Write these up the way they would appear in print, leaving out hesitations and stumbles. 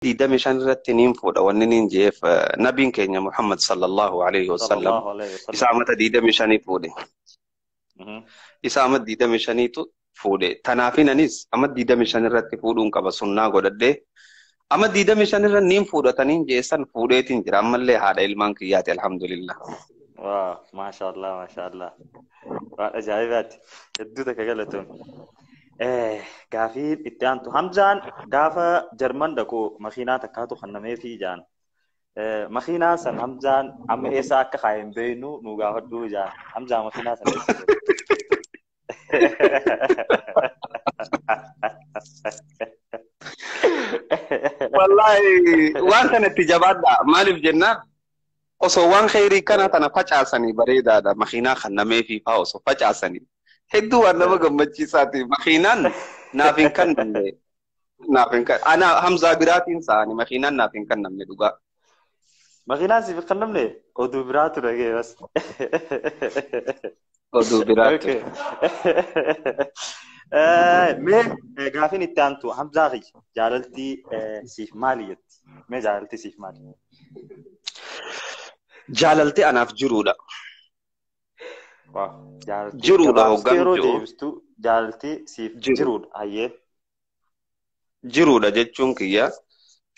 25 irratti niin fuudha wanni niin jeef nabiin keenya Muhammad sallallahu alaihi wasallam isa amata 25 fuudhe. Isa amata 25tu fuudhe. Tanaafin anis amata 25 irratti fuudhuun qaba sunnaa godhadhee. Amma 25 irra niin fuudhataniin jeessan fuudheetiin jira. Ammallee haadha ilmaan kiyyaati alhamdulillah. Waa maashaallah maashaallah. Waan ajaa'ibaati. Hedduu takka galatoon. Gaafiin itti aantu Hamzaan gaafa Jarman dhaqu makiinaa takkaatu kennameefii jaan. Makiinaa san Hamzaan amma eessa akka kaa'e hin beeknu nu gaafadhuu jaan. Hamzaan makiinaa san eessa? Wallaahi waan kanatti jabaadha. Maaliif jennaan osoo waan kheyrii kana tana facaasanii bareedaadha. Makiinaa kennameefii faa osoo facaasanii. Hedduu waan nama gammachiisaati. Makiinaan naaf hin kennamne. Naaf hin kennamne. Ana Hamzaa biraatiin sa'ani makiinaan naaf hin kennamne dhugaa. Makiinaan siif hin kennamne oduu biraatu dhagee bas. Oduu biraatu. Mee gaafiin itti aantu Hamzaa kiyya jaalalti siif maali jetti? Mee jaalalti siif maali? Jaalalti anaaf jiruudha. Jiruudha hoggaan yeroo deebistu jaalalti siif jiruudha hayyee. Jiruudha jechuun kiyya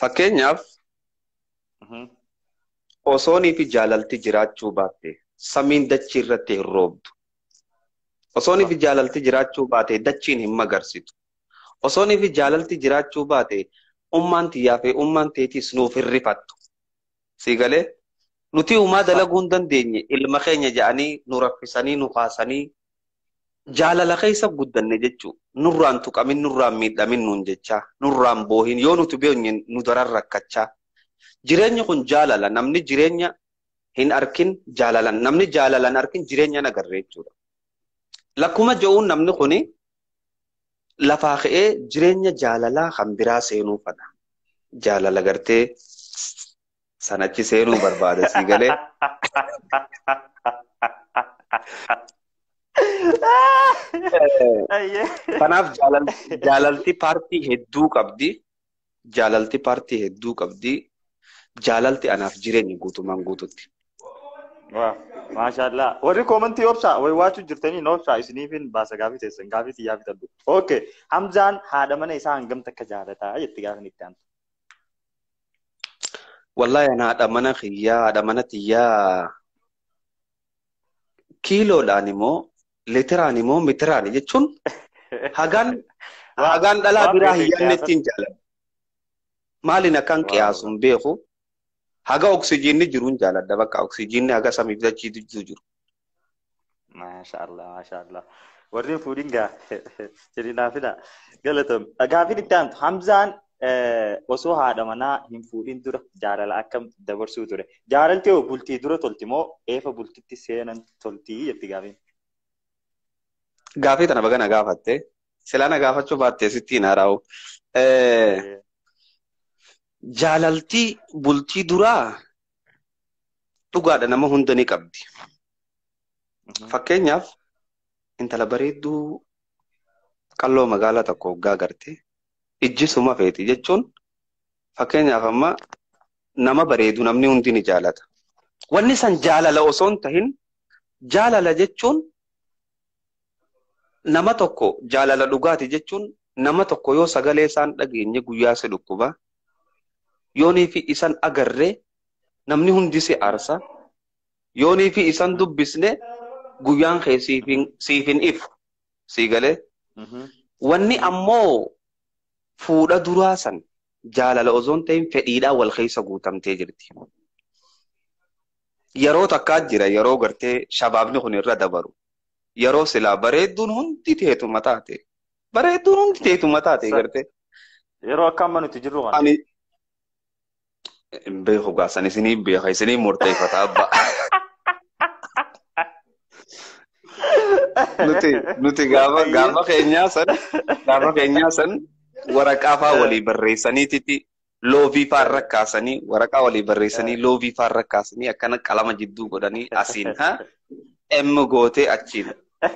fakkeenyaaf osoonii fi jaalalti jiraachuu baatte samiin dachii irratti hin roobdu. Osoonii fi jaalalti jiraachuu baate dachiin hin magarsitu. Osoonii fi jaalalti jiraachuu baate ummaan tiyyaa fi ummaan teetiis nuuf hin rifattu. Sii galee? Nuti uumaa dalaguu hin dandeenye ilma keenya jedhanii nu raffisanii nu kaasanii jaalala keessa guddanne jechuudha. Nurraan tuqamin nurraan miidhamin nuun jechaa nurraan boohin yoo nuti beenye nu daran rakkachaa. Jireenyi kun jaalala namni jireenya hin arkin jaalalan namni jaalalan arkin jireenya agarre jechuudha. Lakkuma je'uun namni kuni lafaa ka'ee jireenya jaalalaa kan biraa seenuu fadha. Jaalala gartee sanachi seenuu barbaada sii galee. Kanaaf jaalalti paartii hedduu qabdi. Jaalalti paartii hedduu qabdi. Jaalalti anaaf jireenya guutumaan guututti. Maashaallah. Warri koomantii obsaa wayi waachuu jirtanii na obsaa isiniifin baasa gaafii teessan gaafii xiyyaa bitadhu. Okay. Hamzaan haadha mana isaa hangam takka jaalataa jetti gaafin itti aantu. Wallahi ana haadha mana kiyyaa haadha mana tiyyaa kiiloodhaan immoo litiraan immoo mitiraan jechuun hagaan hagaan dhalaa biraa hin yaadne ittiin jaalladha. Maaliin akkan qiyaasu hin beeku. Haga oksijiinni jiruun jaaladha bakka oksijiinni haga samiif dachii jiru. Maashaallah maashaallah. Warri fuudhin gaa jedhinaa fida galatoom. Gaafiin itti aantu Hamzaan osoo haadha manaa hin fuudhin dura jaalala akkam dabarsuu ture. Jaalalti hoo bultii dura tolti moo eefa bultitti seenan toltii jetti gaafiin? Gaafii tana baga na gaafatte. Silaa na gaafachuu baatte sitti hin haaraa'u. Jaalalti bultii duraa dhugaadha nama hunda ni qabdi. Fakkeenyaaf intala bareedduu qalloo magaalaa tokko hoggaa garte ijji suma feeti jechuun fakkeenyaaf amma nama bareedu namni hundi ni jaalata. Wanni san jaalala osoo hin tahin jaalala jechuun nama tokko jaalala dhugaati jechuun nama tokko yoo sagalee isaan dhageenye guyyaa si dhukkuba. Yoonii fi isan agarree namni hundi si aarsa. Yoonii fi isan dubbisne guyyaan kee siif hin ifu. Sii galee. Wanni ammoo fuudha duraa san jaalala osoo hin ta'in fedhiidhaan wal keessa guutamtee jirti. Yeroo takkaa jira yeroo gartee shabaabni kun irra dabaru. Yeroo silaa bareedduun hundi teetuma taate. Bareedduun hundi teetuma taate gartee. Yeroo akka amma nuti jirru kana. Ani hin beeku gaasan isinii beeka isinii murteeffata abbaa. Nuti gaafa keenyaa san waraqaa faa walii barreessaniititi loovii faa irra kaasanii waraqaa walii barreessanii loovii faa irra kaasanii akkana qalama jidduu godhanii asiin ha M gootee achiin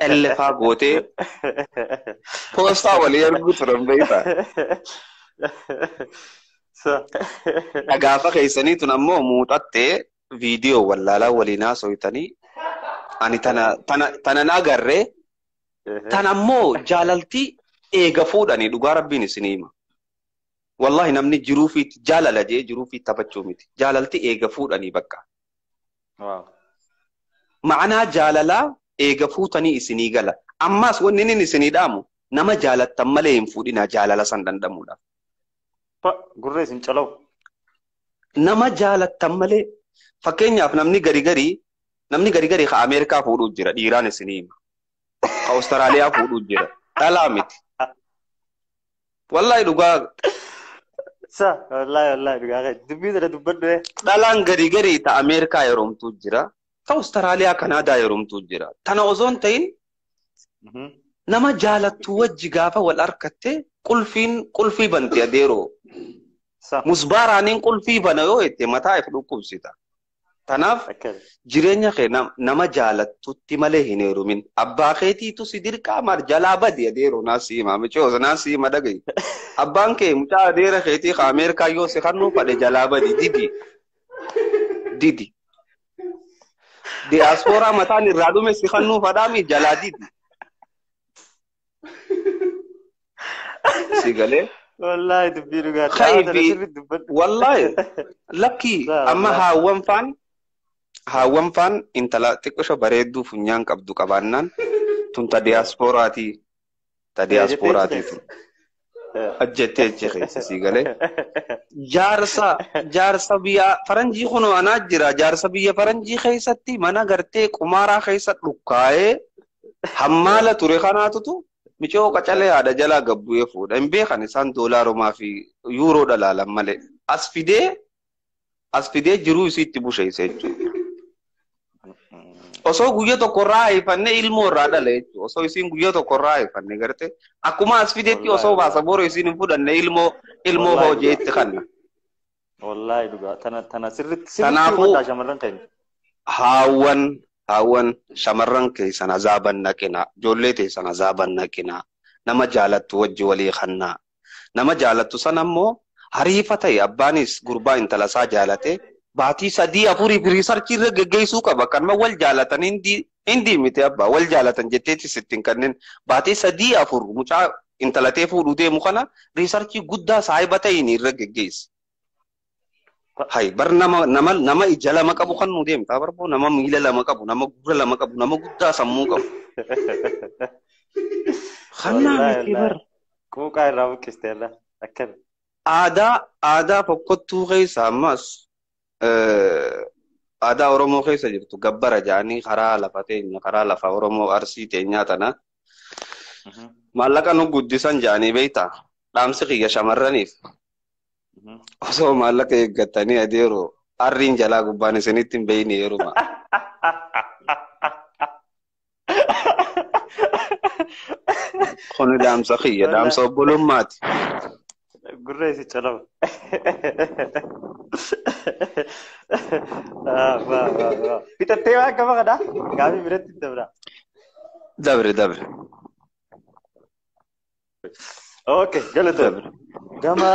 L faa gootee poostaa walii erguu turan beektaa. Gaafa keessanii tun ammoo muuxattee viidiyoo wallaalaa waliin haasoytanii ani tana na agarree tan ammoo jaalaltii eega fuudhanii dhugaa rabbiin isinii hima. Wallahi namni jiruu fi jaalala jee jiruu fi taphachuu miti. Jaalalti eega fuudhanii bakka. Ma'anaa jaalalaa eega fuutanii isinii gala. Ammaas wanni inni isinii dhaamu nama jaalattan malee hin fuudhinaa jaalala san dhandhamuudhaaf. Gurra isin calawu. Nama jaalattan malee fakkeenyaaf namni gari ka Ameerikaa fuudhuu jira dhiiraan isinii hima. Ka Awustiraaliyaa fuudhuu jira. Dhalaa miti. Wallahi dhugaa. Sa wallahi dhugaa dubbii sana dubbadhu. Dhalaan gari ta Ameerikaa heerumtuu jira. Ta Awustiraaliyaa Kanaadaa heerumtuu jira. Tana osoo hin ta'in nama jaalattu wajji gaafa wal harkatte qulfii banti adeeroo. Musbaaraaniin qulfii bana yoo jette mataa if dhukkubsita. Tanaaf jireenya kee nama jaalattutti malee hin heerumin. Abbaa keetiitu si dirqaa maar jalaa badi adeeroo naa si hima. Michoo naa si hima dhagahi. Abbaan kee mucaa adeera keetii ka Ameerikaa yoo si kannuu fadhe jalaa badi didi. Didi. Diyaaspooraa mataan irraa dhume si kannuu fadhaami jalaa didi. Si galee. Wallahi dubbii dhugaa. Wallahi lakkii amma haawwan faan intala xiqqisho bareedduu funyaan qabdu qabaannaan tun ta diyaasporaatii tun ajjettee achi keessa si galee. Jaarsa biyya faranjii kunoo anaa jira jaarsa biyya faranjii keessatti mana gartee qumaaraa keessa dhukkaa'ee hammaala ture kanaatutu micoo qacalee haadha jalaa gabbu'ee fuudha. Hin beekan isaan doolaarumaa fi yuuroo dhalaalan malee. As fidee jiruu isii itti busheesse jechuudha. Osoo guyyaa tokko irraa hayfannee ilmoo irraa dhala jechuudha. Osoo isiin guyyaa tokko irraa hayfanne garte akkuma as fideetti osoo baasa boru isiin hin fudhanne ilmoo hojii itti kanna. Wallaahi dhugaa tana sirriitti hubadhaa shamarran keenya. Haawwan shamarran keessan azaaban naqinaa ijoollee teessan azaaban naqinaa nama jaalattu wajji walii kannaa nama jaalattu san ammoo hariifa ta'e abbaanis gurbaa intala isaa jaalate baatii 3-4 riisarchii irra geggeessuu qaba. Kanuma wal jaalatan hindi miti abbaa wal jaalatan jetteetti sittiin kanneen baatii 3-4 mucaa intalatee fuudhuu deemu kana riisarchii guddaa saayiba ta'in irra geggeessi. Hai bar nama ija lama qabu kan nu deemtaa barboo nama miila lama qabu nama gurra lama qabu nama guddaa sammuu qabu. Kannaa miti bar. Quuqaa irraa buqqisteerra akkana. Aadaa fokkottuu keessa ammas aadaa Oromoo keessa jirtu gabbara jaanii karaa lafa teenya karaa lafa Oromoo Arsii teenyaa tana maallaqa nu guddisan jaanii beektaa dhaamsi kiyya shamarraniif. Osoo maallaqa eeggatanii adeeroo arriin jalaa gubbaan isinitti hin beeyne yeruma. Kuni dhaamsa kiyya dhaamsa obbolummaati. Gurra isi calama. Fixattee waan gama kanaa gaafii biratti dabra. Dabre. Okay, galatoomne. Gama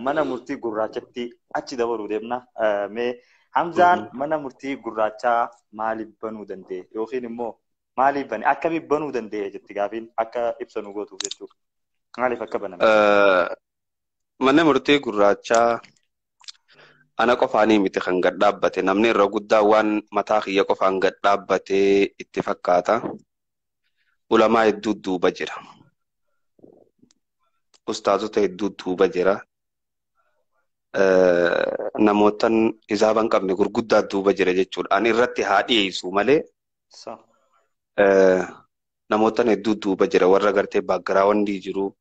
mana murtii gurraachatti achi dabaluu deemna. Mee Hamzaan mana murtii gurraachaa maaliif banuu danda'e yookiin immoo maaliif bane akkamiif banuu danda'e jetti gaafiin akka ibsanu gootuuf jechuudha. Maaliif akka baname? Mana murtii gurraachaa ana qofaanii miti kan gad dhaabbate namni irra guddaa waan mataa kiyya qofaan gad dhaabbatee itti fakkaata. Ulamaa hedduu duuba jira. Ustaazota hedduu duuba jira. Namootan hisaaba hin qabne gurguddaa duuba jira jechuudha. Ani irratti haa dhiyeessu malee namootan hedduu duuba jira. Warra gartee baagiraawundii jiru.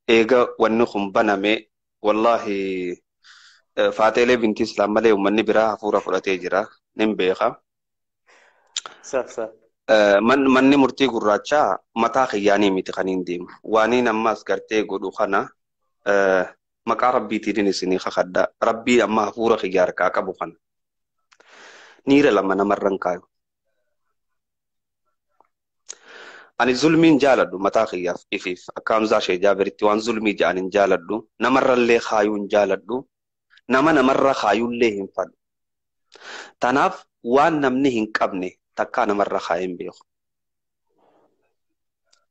Eega wanni kun baname wallaahi Faateelee binti Islaam malee uummanni biraa hafuura fudhatee jira. Nin beeka. Manni murtii gurraachaa mataa kiyyaanii miti kan hin deemu. Waaniin ammas gartee godhu kana maqaa rabbiitiin isinii kakadha. Rabbii amma hafuura kiyya harkaa qabu kana. Niira lama namarra hin kaayu. Ani zulmiin jaaladhu mataa kiyyaaf ifiif akka Hamzaa Shee Jaabiritti waan zulmii ja'an hin jaaladhu. Namarrallee kaayuu hin jaaladhu. Nama namarra kaayullee hin fadhu. Tanaaf waan namni hin qabne takkaa namarra kaayee hin beeku.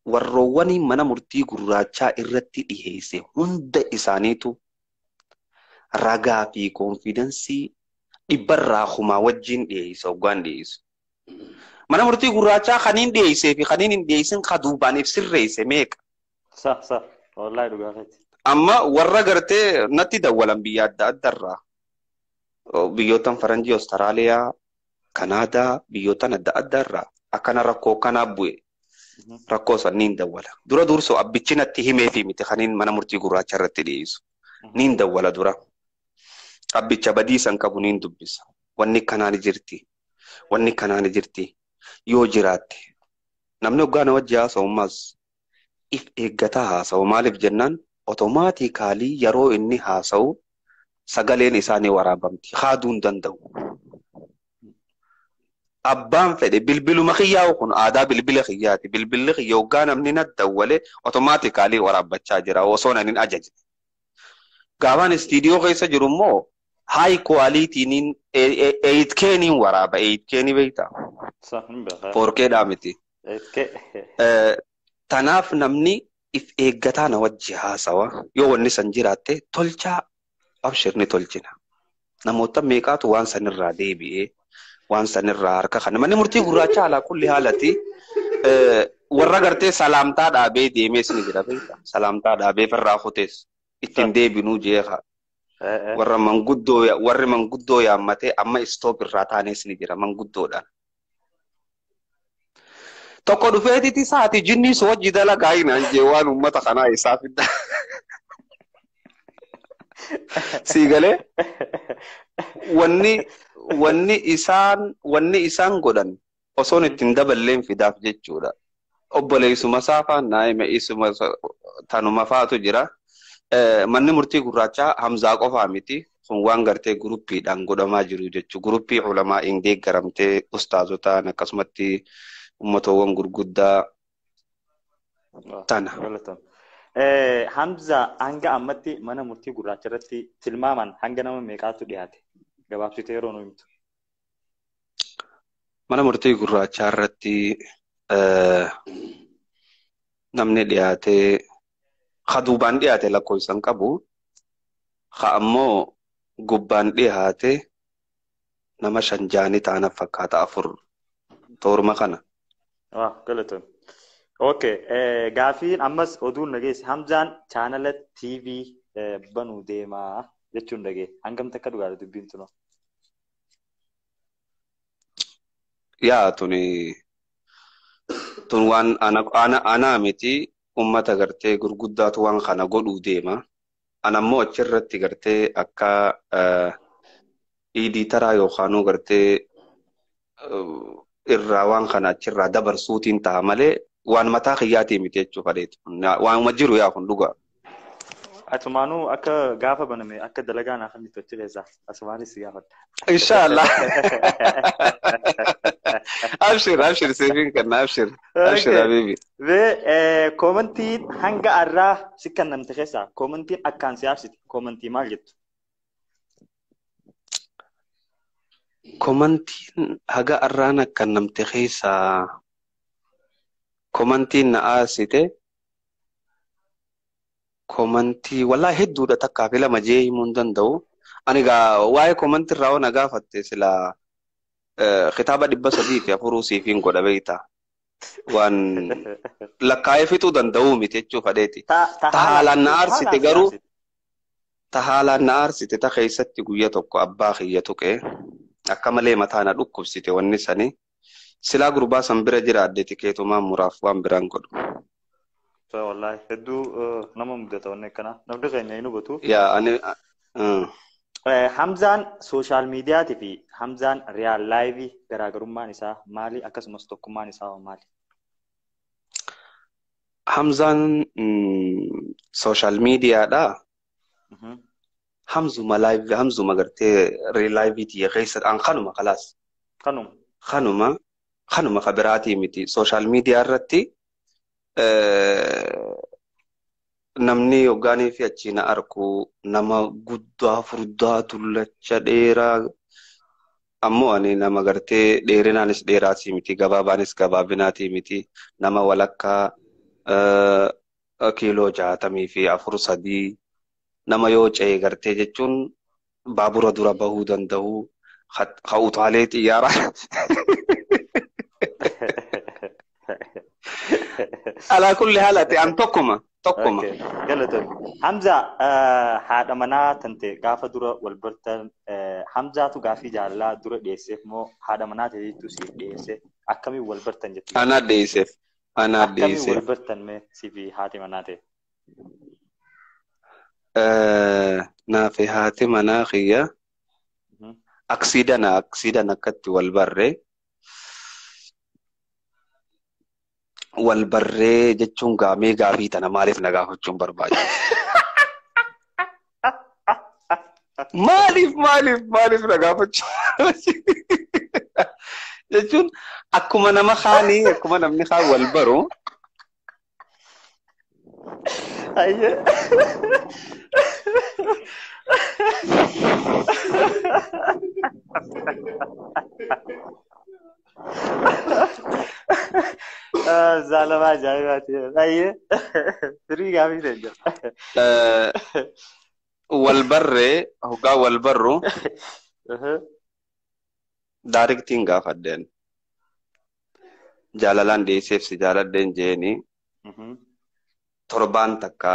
Warroowwan mana murtii gurraachaa irratti dhiheesse hunda isaaniitu ragaa fi koonfidansii dhibbarraa kumaa wajjin dhiheesse hoggaan dhiheessu. Mana murtii gurraachaa kaniin dhiheessee fi kaniin hin dhiheessin ka duubaan if sirreesse meeqa? Sa sa wallahi dhugaa keeti. Amma warra gartee natti dawwalan biyya adda addarraa biyyootan faranjii Awustiraaliyaa, Kanaadaa, biyyootan adda addaarraa akkana rakkoo kanaa bu'e. Rakkoo san niin dawwala. Dura dursoo abbichi natti himee fi miti kaniin mana murtii gurraacha irratti dhiyeessu. Niin dawwala dura. Abbicha badii san qabu niin dubbisa. Wanni kanaan jirti. Wanni kanaan jirti. Yoo jiraatte. Namni hoggaa na wajji haasa'u ammas if eeggataa haasa'u. Maaliif jennaan automatically yeroo inni haasa'u sagaleen isaa ni waraabamti. Haaduu hin danda'u. Abbaan fedhe bilbiluma kiyyaa'u kun aadaa bilbila kiyyaati. Bilbilli kiyya hoggaa namni na dawwale automatically waraabbachaa jira osoo nan hin ajajne. Gaafaan istiidiyoo keessa jiru immoo high quality'n 8K niin waraaba. 8K ni beektaa? Sa hin beekaa. 4K dhaa miti. 8K. Tanaaf namni if eeggataa na wajji haasawa. Yoo wanni san jiraatte tolchaa abshir ni tolchina. Namoota meeqaatu waan sanirraa deebi'ee waan sanirraa harka kana. Manni murtii gurraacha alaa kulli haalati warra gartee salaamtaa dhaabee deemees ni jira beektaa. Salaamtaa dhaabee firraa kutees ittiin deebinuu jeeqa. Warra manguddoo warri manguddoo yaammatee amma stop irraa taanes ni jira manguddoodhaan. Tokko dhufeetiti saati jinnii su wajji dalagaa hinaan jee waan uummata kanaa isaa fidda. Sii galee wanni isaan godhan osoon ittiin daballeen fidaaf jechuudha. Obboleessuma saafaan naa hime isuma tanuma faatu jira. Manni murtii gurraachaa Hamzaa qofaa miti. Kun waan gartee guruppiidhaan godhamaa jiru jechuudha. Guruppii ulamaa'iin deeggaramtee ustaazotaan akkasumatti ummatoowwan gurguddaa tana. Hamza, hanga ammatti mana murtii gurraacha irratti tilmaaman hanga nama meeqaatu dhiyaate? Gabaabsitee yeroo nu himtu. Mana murtii gurraachaa irratti namni dhiyaatee ka duubaan dhiyaate lakkoofsa hin qabu. Ka ammoo gubbaan dhiyaate nama shan jaanii ta'an fakkaata, afur tooruma kana. Waa galatoon. Okay, gaafiin ammas oduun dhageesse Hamzaan chaanala TV banuu deemaa jechuun dhagee, hangam takka dhugaadha dubbiin tunoo? Yaa, tuni tun waan ana miti, ummata gartee gurguddaatu waan kana godhuu deema. Ana ammoo achirratti gartee akka editor yookaanuu gartee irraa waan kana achirraa dabarsuutiin ta'a malee waan mataa kiyyaatii miti jechuu fadheetu. Waanuma jiru yaa kun dhugaa. Atumaanuu akka gaafa baname akka dalagaa naaf himtu achi keessaa asumaanis si gaafadha. Inshallah. Abshir, abshir, seefiin kenna, abshir. Abshir, habibi. Bee koomantiin hanga arraa si kennamte keessaa koomantiin akkaan si aarsite koomantii maal jettu? Koomantiin haga arraan akkan namte keessaa koomantiin na aarsite koomantii wallaahi hedduudha, takkaa fi lama jee himuu hin danda'u. Ani gaa waa'ee koomantii irraa na gaafatte silaa kitaaba 304 siifiin godha beekta. Waan lakkaa'ee fixuu danda'uu miti jechuu fadheeti. Ta Ta haalaan na aarsite garuu ta haalaan na aarsite ta keessatti guyya tokko abbaa kiyya tuqee akka malee mataa na dhukkubsite wanni sani. Silaa gurbaa san bira jiraadde tikeetumaan muraaf waan biraan godhu. Wallaahi hedduu nama mudata wanni akkanaa, namni keenya hin hubatu. Yaa ani. Hamzaan social miidiyaatii fi Hamzaan real life garaagarummaan isaa maali? Akkasumas tokkummaan isaa hoo maali? Hamzaan social miidiyaadhaa. Hamzuma live, Hamzuma gartee real life tiyya keessa an kanuma kalaas. Kanuma. Kanuma ka biraatii miti. Social miidiyaa irratti Namni hoggaanii fi achi na arku nama guddaa furdaa dullacha dheeraa ammoo ani nama gartee dheerinaanis dheeraatii miti gabaabaanis gabaabinaatii miti nama walakkaa kiiloo 64 3 nama yoo ce'e gartee jechuun baabura dura bahuu danda'u ha utaalee xiyyaaraa. Alaa kulli haal ati an tokkuma. Tokkuma. Galatoon. Hamza haadha manaa tante gaafa dura wal bartan Hamzaatu gaafii jaalalaa dura dhiyeesseef moo haadha manaa ta'eetu siif dhiyeesse akkamiin wal bartan jettee? Anaa dhiyeesseef. Anaa dhiyeesseef. Akkamiin wal bartan mee siif haati manaa ta'e? Naafi haati manaa kiyya aksiidan akkatti wal barree. Wal barree jechuun gaamee gaafii tana maaliif na gaafachuun barbaachisa? Maaliif na gaafachuun jechuun akkuma nama kaanii akkuma namni kaan wal baru. Zaalama ajaa'ibaati. Baay'ee firii gaafii ta'e jira. Wal barree hoggaa wal barru daariktiin gaafadheen. Jaalalaan dhiyeesseef si jaaladheen jeeni torbaan takka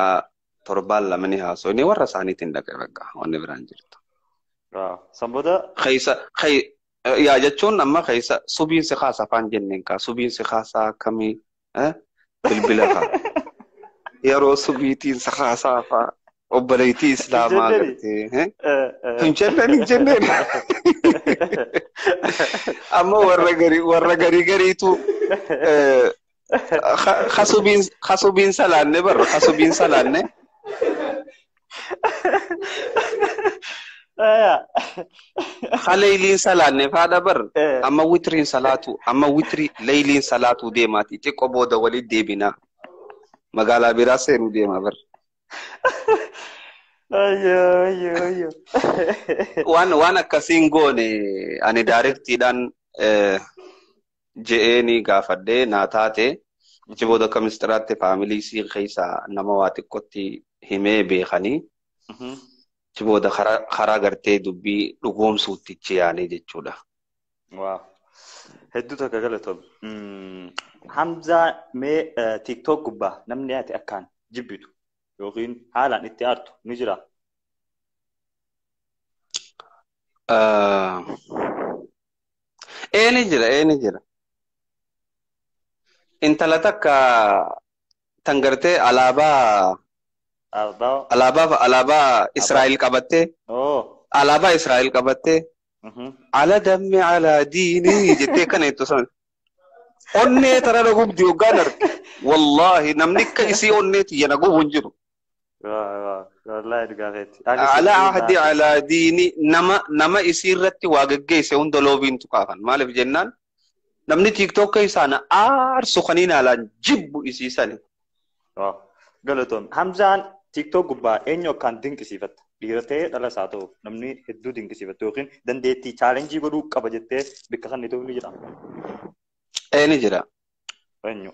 torbaan lamani haasofne warra isaaniitiin dhaqee bakka wanni biraan jirtu. Sanboota. Yaa jechuun amma keessa subiin si kaasa afaan jenneen kaa subiin si kaasaa akkamii bilbila kaa yeroo subiitiin si kaasaa faa obboleettii islaamaa gartee hin jenneen amma warra garii gariitu kasubiin salaanne barra kasubiin salaanne. Leeyliin salaanne faadha bar amma witriin salaatu amma witri leeyliin salaatu deemaati xiqqoo booda walitti deebinaa magaalaa biraa seenuu deema bar. Waan akkasiin goone ani daarektiidhaan je'eeni gaafadhee naa taate achi booda akka mistiraatti faamilii sii keessaa nama waa xiqqootti himee beekanii. Achi booda karaa gartee dubbii dhugoomsuutti ichi yaanee jechuudha. Waaw. Hedduu takka galatoom. Hamzaa mee TikTok gubbaa namni ati akkaan jibbitu yookiin haalaan itti aartu ni jiraa? Ni jira. Intala takka tan gartee alaabaa Israa'el qabattee alaabaa Israa'el qabattee ala dammi ala diinii jettee kana jettu san onnee tana na gubdi hoggaan arge wallaahi namni akka isii onnee tiyya na gubu hin jiru. Ala ahdi ala diinii nama isii irratti waa geggeesse hunda loobiin tuqaafan maaliif jennaan namni tiiktookka isaana aarsu kaniin alaan jibbu isii sani. Galatoon Hamzaan TikTok gubbaa eenyu akkaan dinqisiifatta? Dhiira ta'ee dhalas haa ta'u namni hedduu dinqisiifatta yookiin dandeettii chaalenjii godhuu qaba jettee bakka kan ta'u ni jira. Ni jira. Eenyu?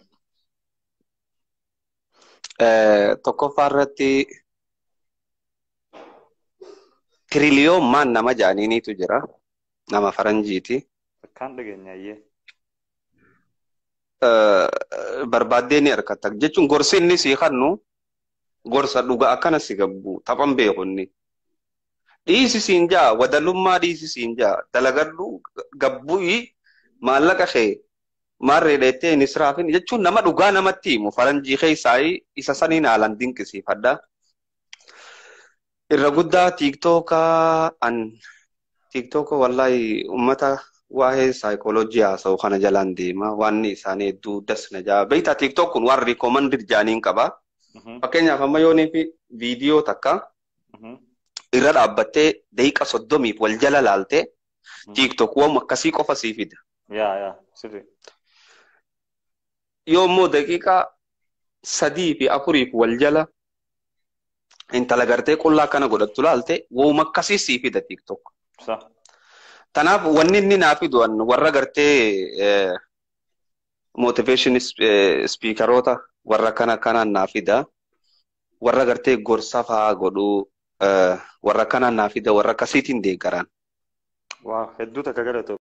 Tokkoffaa irratti tiriliyoon maan nama jaaniiniitu jira. Nama faranjiiti. Akkaan dhageenyaayyee. Barbaaddee ni argata jechuun gorsi inni sii kennu gorsa dhugaa akkana si gabbu taphan beeku inni. Dhiisi siin jaa wadalummaa dhiisi siin jaa dalagadhu gabbu'ii maallaqa kee maarree dheettee hin israafin jechuun nama dhugaa namatti himu faranjii keessaa isa saniin haalaan dinqisiifadha. Irra guddaa tiiktookaa an tiiktooka wallaahi uummata waa'ee saayikooloojii haasa'u kana jalaan deema waan isaanii hedduu dasna jaa beektaa tiiktook kun waan rikoomandid jaaniin qaba. Fakkeenyaaf amma yoonii fi viidiyoo takka irra dhaabbattee daqiiqa 30 wal jala laaltee tiiktook waan akkasii qofa sii fida. Yoo immoo daqiiqa 3 fi 4 wal jala Intala gartee qullaa kana godhattu laalte wooma akkasii sii fida TikTok. Tanaaf wanni inni naa fidu warra gartee motivation speakeroota warra kana kanaan naa fida. Warra gartee gorsa fa'aa godhuu warra kanaan naa fida, warra akkasiitiin deeggaran. Waa hedduu takka galatoom.